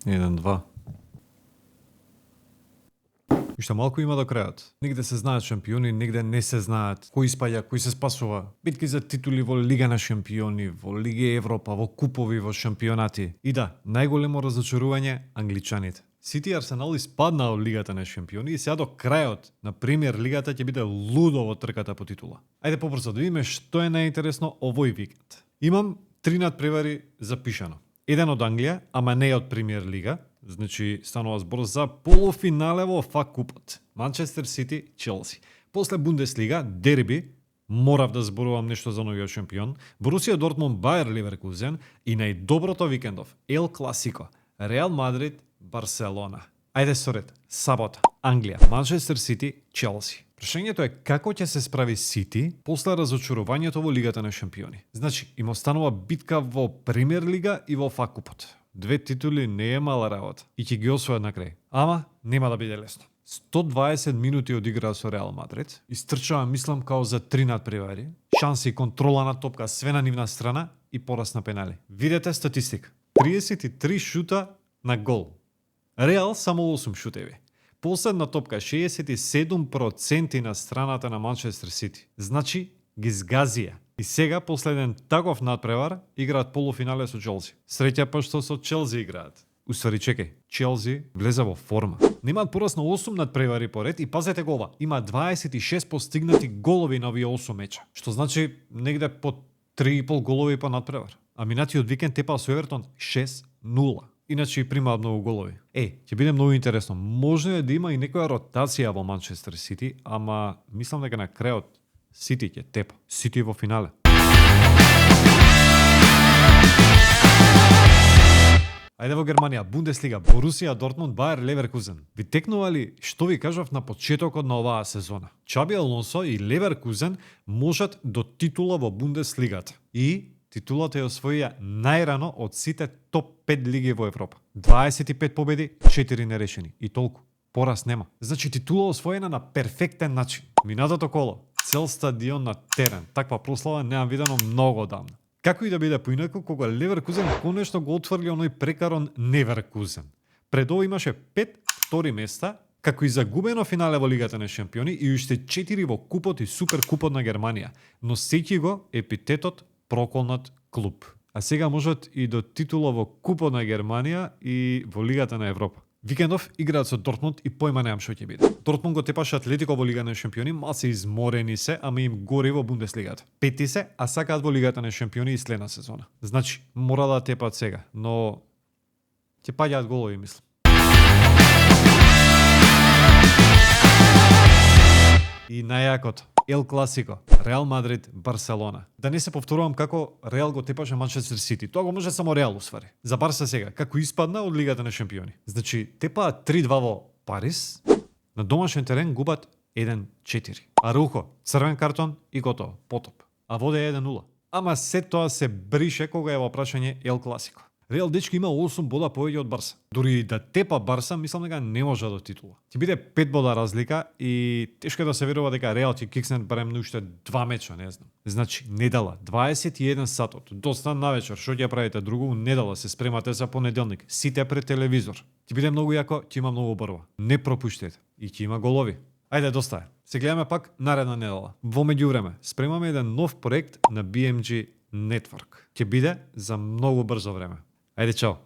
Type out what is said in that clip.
1-2. Уште малку има до крајот. Негде се знаат шампиони, негде не се знаат кој испаѓа, кој се спасува. Битки за титули во Лига на шампиони, во Лига Европа, во купови, во шампионати. И да, најголемо разочарување англичаните. Сити и Арсенал испаднаа од Лигата на шампиони и сега до крајот на Премиер Лигата ќе биде лудо во трката по титула. Ајде побрзо да видиме што е најинтересно овој викенд. Имам 3 надпревари запишано. Еден од Англија, ама не од Премиер Лига. Значи, станува збор за полуфинале во ФА купот. Манчестер Сити, Челси. После Бундеслига, дерби, морав да зборувам нешто за новиот шампион. Борусија Дортмунд, Бајер Ливеркузен и најдоброто викендов, Ел Класико, Реал Мадрид, Барселона. Ајде со ред. Сабота, Англија, Манчестер Сити, Челси. Прашањето е како ќе се справи Сити после разочарувањето во Лигата на шампиони. Значи, им останува битка во Премиер Лига и во ФА купот. 2 титули не е мала работа и ќе ги освојат на крај. Ама нема да биде лесно. 120 минути одиграа со Реал Мадрид, истрчаа мислам као за 3 надпревари, шанси и контрола на топка све на нивна страна и порас на пенали. Видете статистика. 33 шута на гол. Реал само 8 шутеви. Последна топка 67% на страната на Манчестер Сити. Значи ги згазија. И сега, последен таков надпревар, играат полуфинале со Челси. Среќа па што со Челси играат. Уствари, чекај, Челси влезе во форма. Немаат пораз на 8 надпревари поред и пазете го ова, има 26 постигнати голови на овие 8 меча. Што значи негде по 3,5 голови по надпревар. А минатиот викенд тепаа со Евертон 6-0. Иначе и примаат многу голови. Ќе биде многу интересно. Можно е да има и некоја ротација во Манчестер Сити, ама мислам дека на крајот Сити ќе тепа. Сити во финале. Ајде во Германија, Бундеслига, Борусија Дортмунд, Бајер Леверкузен. Ви текнува ли што ви кажав на почетокот на оваа сезона? Чаби Алонсо и Леверкузен можат до титула во Бундеслигата. И титулата ја освоија најрано од сите топ 5 лиги во Европа. 25 победи, 4 нерешени. И толку. Пораз нема. Значи титула освоена на перфектен начин. Минатото коло, цел стадион на терен. Таква прослава неам видено многу одамна. Како и да биде поинаку, кога Леверкузен конечно го отврли оној прекарон Неверкузен. Пред ова имаше 5 втори места, како и загубено финале во Лигата на шампиони и уште 4 во купот и суперкупот на Германија. Но сеќи го епитетот проколнат клуб. А сега можат и до титула во купот на Германија и во Лигата на Европа. Викендов играат со Дортмунд и појма неам што ќе биде. Дортмунд го тепаше Атлетико во Лига на шампиони, малце изморени се, ама им гори во Бундеслигата. Пети се, а сакаат во Лигата на шампиони и следна сезона. Значи, мора да тепат сега, но ќе паѓаат голови, мислам. И најакото, Ел Класико, Реал Мадрид, Барселона. Да не се повторувам како Реал го тепаше Манчестер Сити. Тоа го може само Реал усвари. За Барса сега, како испадна од Лигата на шампиони. Значи, тепаат 3-2 во Париз, на домашен терен губат 1-4. Арухо, црвен картон и готово, потоп. А воде 1-0. Ама се тоа се брише кога е во прашање Ел Класико. Реал дечки има 8 бода повеќе од Барса. Дури да тепа Барса, мислам дека не може до титула. Ќе биде 5 бода разлика и тешко е да се верува дека Реал ќе киксне барем на уште 2 меча, не знам. Значи, недела, 21 сатот, доста навечер, што ќе правите друго, недела се спремате за понеделник, сите пред телевизор. Ќе биде многу јако, ќе има многу борба. Не пропуштете и ќе има голови. Ајде, доста е. Се гледаме пак наредна недела. Во меѓувреме, спремаме еден нов проект на BMG Network. Ќе биде за многу брзо време. Ајде, чао!